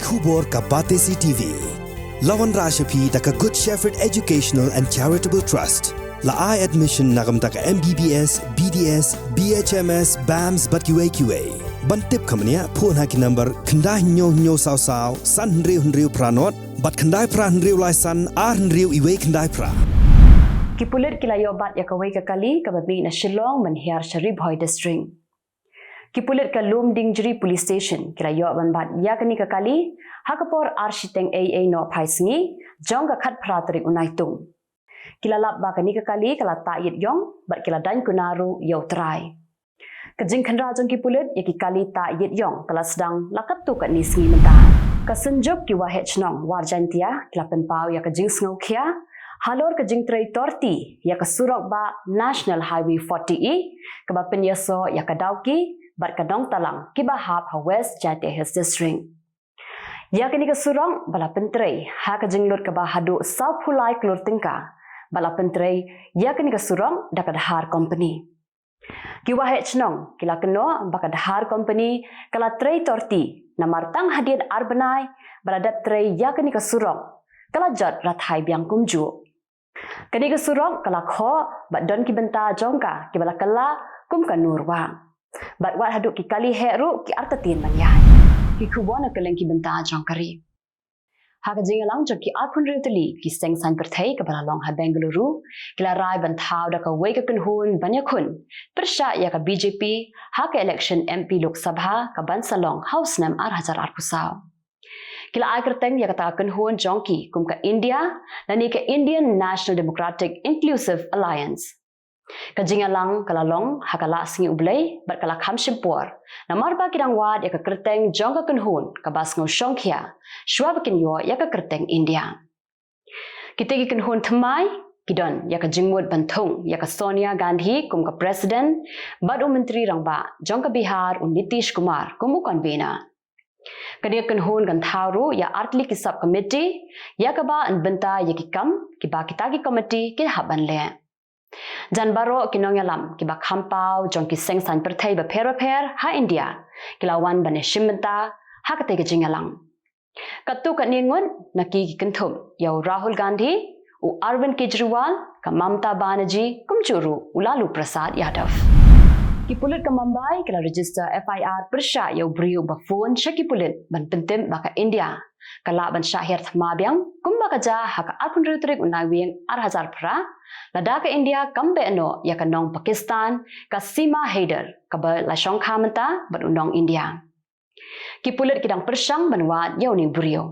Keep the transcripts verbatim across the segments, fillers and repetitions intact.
Khubor ka Batesi T V. La wanrah sha phi da ka Good Shepherd Educational and Charitable Trust. La ai admission na ka bynta ka M B B S, B D S, B H M S, BAMS bad kiwei kiwei. Ban tip kham bniah, phone ha ki number khyndai hynñiew hynñiew saw saw san hynriew hynriew phra nod bad khyndai phra hynriew lai san ar hynriew iwei khyndai phra. Ki pulit ki la ïoh bat ïa kawei ka kali kaba mih na Shillong ban hiar sha Ri Bhoi District. Ki pulit ka Lumdiengjri Police Station ki la ïoh ban bat ïa kane ka kali ha ka por ar shiteng ei ei nohphai sngi jong ka khatphra tarik u Naitung. Ki la lap ba kane ka kali ka la tah ïit ïong bad ki la daiñ kuna ruh ïa u trai. Ka jingkhynra jong ki pulit ïa ki kali tah ïit ïong ka la sdang la katto katne sngi mynta. Ka Synjuk ki Waheh Chnong War Jaintia ki la pynpaw ïa ka jingsngewkhia halor ka jingtrei torti ïa ka surok bah National Highway forty E kaba pynïasoh ïa ka Dawki bad ka Nongtalang kiba hap ha West Jaintia Hills District. Ïa kane ka surok ba la pyntrei ha ka jinglut kaba haduh sawphew lai klur tyngka, ba la pyntrei ïa kane ka surok da ka Dhar Company. Ki Waheh Chnong ki la kynnoh ba ka Dhar Company ka la trei torti namar tang hadien ar bnai ba la dep trei ïa kane ka surok, ka la jot rathai biang kumjuh. Kane ka surok ka la khoh bad don ki bynta jong ka kiba la kylla kum ka nurwah. Bad wat haduh ki kali heh ruh ki artatien ban ïaid. Ki khubor na kylleng ki bynta jong ka ri. Ha ka jingïalang jong ki arphew hynriew tylli ki seng saiñ pyrthei kaba la long ha Bengaluru, ki la rai ban thaw da kawei ka kynhun ban ïakhun pyrshah ïa ka B J P ha ka election M P Lok Sabha kaban sa long ha u snem ar hajar arphew saw. Ki la ai kyrteng ïa kata ka kynhun jong ki kum ka INDIA lane ka Indian National Democratic Inclusive Alliance. Ka jingïalang ka la long ha ka Laisngi U Blei bad ka la kham shim por namar ba ki dang wad ïa ka kyrteng jong ka kynhun kaba sngewshongkhia shuwa ba kin ïoh ïa ka kyrteng INDIA. Kita ki kynhun thymmai ki don ïa ka jingmut ban thung ïa ka Sonia Gandhi kum ka President bad u Myntri Rangbah jong ka Bihar u Nitish Kumar kum u convener. Kane ka kynhun kan thaw ruh ïa artylli ki sub committee ïa kaba yn bynta ïa ki kam kiba kita ki committee ki hap ban leh. Jan baroh ki nongïalam kiba kham paw jong ki seng saiñ pyrthei bapher bapher ha India ki la wan ban ïashim bynta ha katei ka jingïalang. Katto katne ngut na ki ki kynthup ïa u Rahul Gandhi, u Arvind Kejriwal, ka Mamata Banerjee kumjuh ruh u Lalu Prasad Yadav. Ki pulit ka Mumbai ki la register F I R pyrshah ïa u briew ba phone sha ki pulit ban pyntip ba ka India ka lah ban shah hiar thma biang kumba ka jia ha ka arphew hynriew tarik u Naiwieng ar hajar phra, lada ka India kam beh noh ïa ka nong Pakistan ka Seema Haider kaba la shongkha mynta bad u nong India. Ki pulit ki dang pyrshang ban wad ïa une u briew.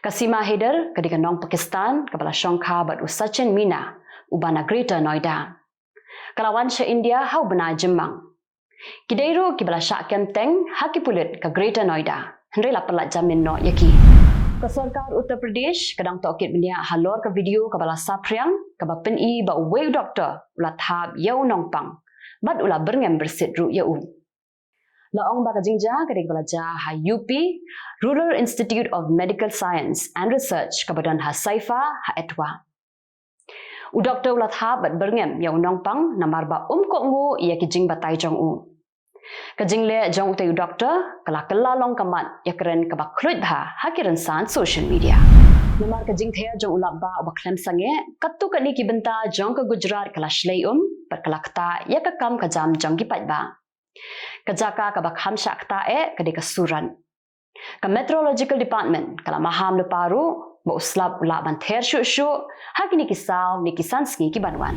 Ka Seema Haider ka dei ka nong Pakistan kaba la shongkha bad u Sachin Meena uba na Greater Noida. Ka la wan sha India ha u bnai Jymmang. Ki dei ruh kiba la shah kem teng ha ki pulit ka Greater Noida, hynrei la pyllait jamin noh ïa ki. Ka sorkar Uttar Pradesh ka dang tohkit bniah halor ka video kaba la saphriang kaba pyni ba uwei u doktor u la thap ïa u nongpang bad u la byrngem byrsit ruh ïa u. La ong ba ka jingjia ka dei kaba la jia ha U P Rural Institute of Medical Science and Research kaba don ha Saifa ha Etwa. U doktor u la thap bad byrngem ïa u nongpang namar ba um kohnguh ïa ki jingbatai jong u. Ka jingleh jong utei u doktor ka la kylla long ka mat ïakren kaba khluit bha ha ki rynsan social media. Namar ka jingther jong u lapbah uba khlem sangeh, katto katne ki bynta jong ka Gujarat ka la shlei um bad ka la ktah ïa ka kam ka jam jong ki paidbah. Ka jaka kaba kham shah ktah eh ka dei ka Surat. Ka Meteorological Department ka la maham lypa ruh ba u slap u lah ban ther shuh shuh ha kine ki saw ne ki san sngi ki ban wan.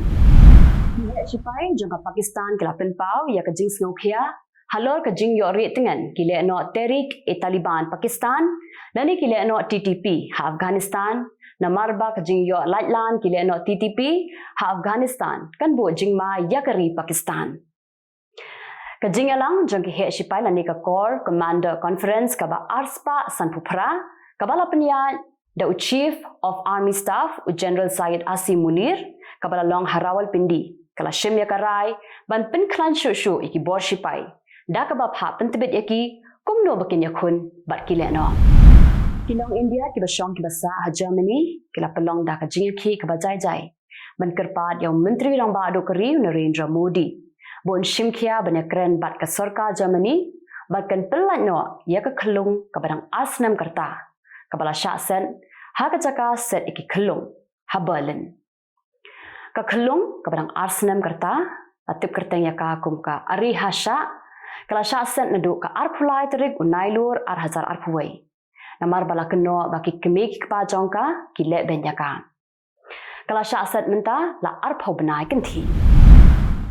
Ki heh shipai jong ka Pakistan ki la pynpaw ïa ka jingsngewkhia halor ka jingïoh rieh tngen ki lehnoh Tehrik-e-Taliban Pakistan lane ki lehnoh T T P ha Afghanistan, namar ba ka jingïoh laitlan ki lehnoh T T P ha Afghanistan kan buh jingma ïa ka ri Pakistan. Ka jingïalang jong ki heh shipai lane ka Corps Commander Conference kaba arspah sanphew phra kaba la pynïaid da u Chief of Army Staff u General Syed Asim Munir kaba la long ha Rawalpindi ka la shim ïa ka rai ban pynkhlaiñ shuh shuh ïa ki bor shipai da kaba phah pyntbit ïa ki kumno ba kin ïakhun bad ki lehnoh. Ki nong India kiba shong kiba sah ha Germany ki la pynlong da ka jingïakhih kaba jai jai ban kyrpad ïa u Myntri Rangbah Duh ka ri u Narendra Modi ba un shim khia ban ïakren bad ka sorkar Germany bad kan pyllait noh ïa ka khyllung kaba dang ar snem ka rta, kaba la shah set ha ka jaka set ïa ki khyllung ha Berlin. Ka khyllung kaba dang ar snem ka rta, la tip kyrteng ïa ka kum ka Ari Hashah, ka la shah set naduh ka arphew lai tarik u Nailur ar hajar arphew wei. Namar ba la kynnoh ba ki kmie ki kpa jong ka ki leh beiñ ïa ka. Ka la shah set mynta la arphew bnai kynthih.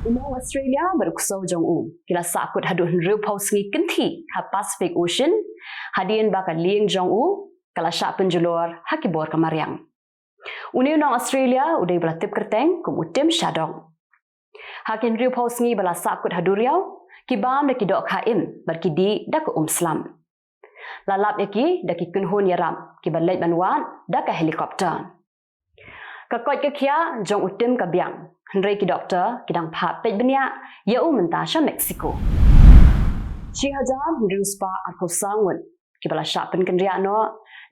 U nong Australia bad u ksew jong u ki la sahkut haduh hynriewphew sngi kynthih ha Pacific Ocean, hadien ba ka lieng jong u ka la shah pynjulor ha ki bor ka mariang. Une u nong Australia u dei ba la tip kyrteng kum u Tim Shaddock. Ha ki hynriewphew sngi ba la sahkut ha duriaw, ki bam da ki dohkha im bad ki dih da ka um slap. La lap ïa ki da ki kynhun ïarap kiba leit ban wad da ka helicopter. Ka koit ka khiah jong u Tim ka biang, hynrei ki doktor ki dang phah peit bniah ïa u mynta sha Mexico. Shi hajar hynriew spah arphew saw ngut kiba la shah pynkynriah noh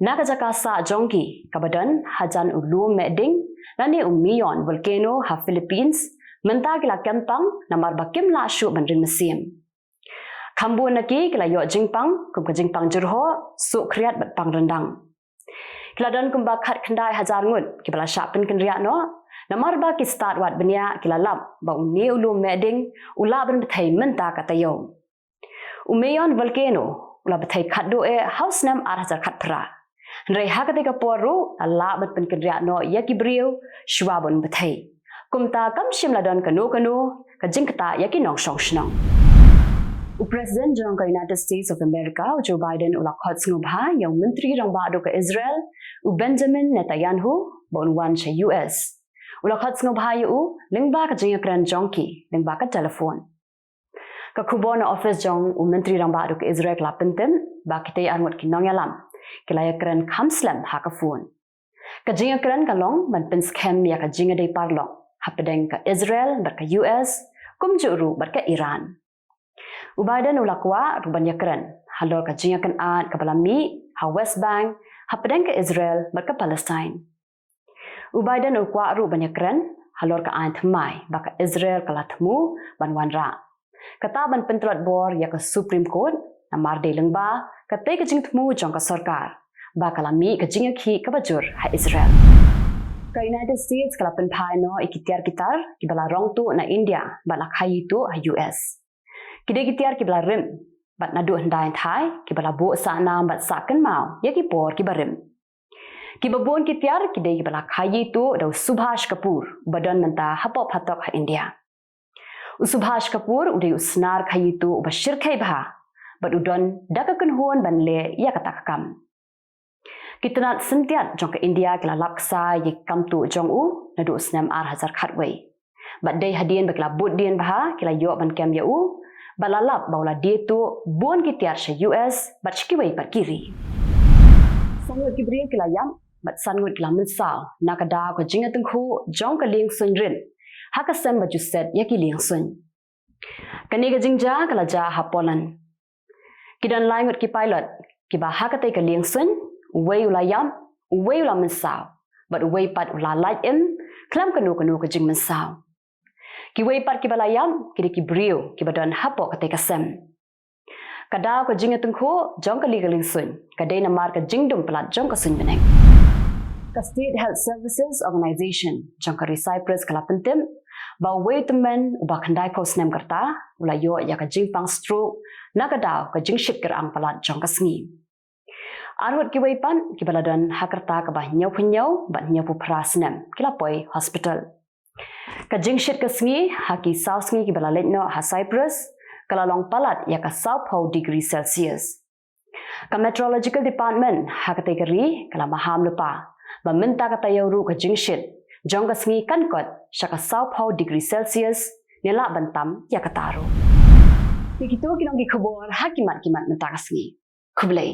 na ka jaka sah jong ki kaba don hajan u lum meh ding lane u Mayon volcano ha Philippines mynta ki la kem pang namar ba kim lah shuh ban ring mynsiem. Kham bun na ki ki la ïoh jingpang kum ka jingpang jyrhoh, suh khriat bad pang ryndang. Ki la don kumba khatkhyndai hajar ngut kiba la shah pynkynriah noh namar ba ki stad wad bniah ki la lap ba une u lum meh ding u lah ban bthei mynta ka taïew. U Mayon volcano u la bthei khatduh eh ha u snem ar hajar khatphra. Hynrei ha katei ka por ruh la lah ban pynkynriah noh ïa ki briew shuwa ban bthei. Kumta kam shym la don kano kano ka jingktah ïa ki nongshong shnong. U President jong ka United States of America u Joe Biden u la khot sngewbha ïa u Myntri Rangbah Duh ka Israel u Benjamin Netanyahu ba un wan sha U S. U la khot sngewbha ïa u lyngba ka jingïakren jong ki lyngba ka telephone. Ka khubor na office jong u Myntri Rangbah Duh ka Israel ka la pyntip ba kitei arngut ki nongïalam ki la ïakren kham slem ha ka phone. Ka jingïakren ka long ban pynskhem ïa ka jingïadei paralok hapdeng ka Israel bad ka U S, kumjuh ruh bad ka Iran. U Biden u la kwah ruh ban ïakren halor ka jingïakynad kaba la mih ha West Bank hapdeng ka Israel bad ka Palestine. U Biden u kwah ruh ban ïakren halor ka aiñ thymmai ba ka Israel ka la thmu ban wanrah, kata ban pyntlot bor ïa ka Supreme Court namar dei lyngba katei ka jingthmu jong ka sorkar ba ka la mih ka jingïakhih kaba jur ha Israel. Ka United States ka la pynphai noh ïa ki tiar ki tar kiba la rong tuh na India bad la khaïi tuh ha U S. Ki dei ki tiar kiba la rim bad naduh hyndai hynthai kiba la buh sahnam bad sahkynmaw ïa ki por kiba rim. Kiba bun ki tiar ki dei kiba la khaïi tuh da u Subhash Kapoor uba don mynta hapoh phatok ha India. U Subhash Kapoor u dei u snar khaïi tuh uba shyrkhei bha bad u don da ka kynhun ban leh ïa kata ka kam. Ki tnat syntiat jong ka India ki la lap ksai ïa ki kam tuh jong u naduh u snem ar hajar khatwei. Bad dei hadien ba ki la bud dien bha ki la ïoh ban kem ïa u bad la lap ba u la die tuh bun ki tiar sha U S bad sha kiwei pat ki ri. San ngut ki briew ki la ïap bad san ngut ki la mynsaw na ka daw ka jingïatyngkhuh jong ka liengsuiñ rit ha ka sem ba ju set ïa ki liengsuiñ. Kane ka jingjia ka la jia ha Poland. Ki don lai ngut ki pilot kiba ha katei ka liengsuiñ, uwei u la ïap, uwei u la mynsaw bad uwei pat u la lait im khlem kano kano ka jingmynsaw. Kiwei pat kiba la ïap ki dei ki briew kiba don hapoh katei ka sem. Ka daw ka jingïatyngkhuh jong kali ka liengsuiñ ka dei namar ka jingdum palat jong ka suiñ bneng. Ka State Health Services Organization jong ka ri Cyprus ka la pyntip ba uwei u tymmen uba khyndaiphew snem ka rta u la ïoh ïa ka jingpang stroke na ka daw ka jingshit kyrang palat jong ka sngi. Arngut kiwei pat kiba la don ha ka rta kaba hynñiewphew hynñiew bad hynñiewphew phra snem ki la poi hospital. Ka jingshit ka sngi ha ki saw sngi kiba la leit noh ha Cyprus ka la long palat ïa ka sawphew degree Celsius. Ka Meteorological Department ha katei ka ri ka la maham lypa ba mynta ka taïew ruh ka jingshit jong ka sngi kan kot sha ka sawphew degree Celsius, ne lah ban tam ïa kata ruh. Te kito ki long ki khubor ha ki mat ki mat mynta ka sngi. Khublei.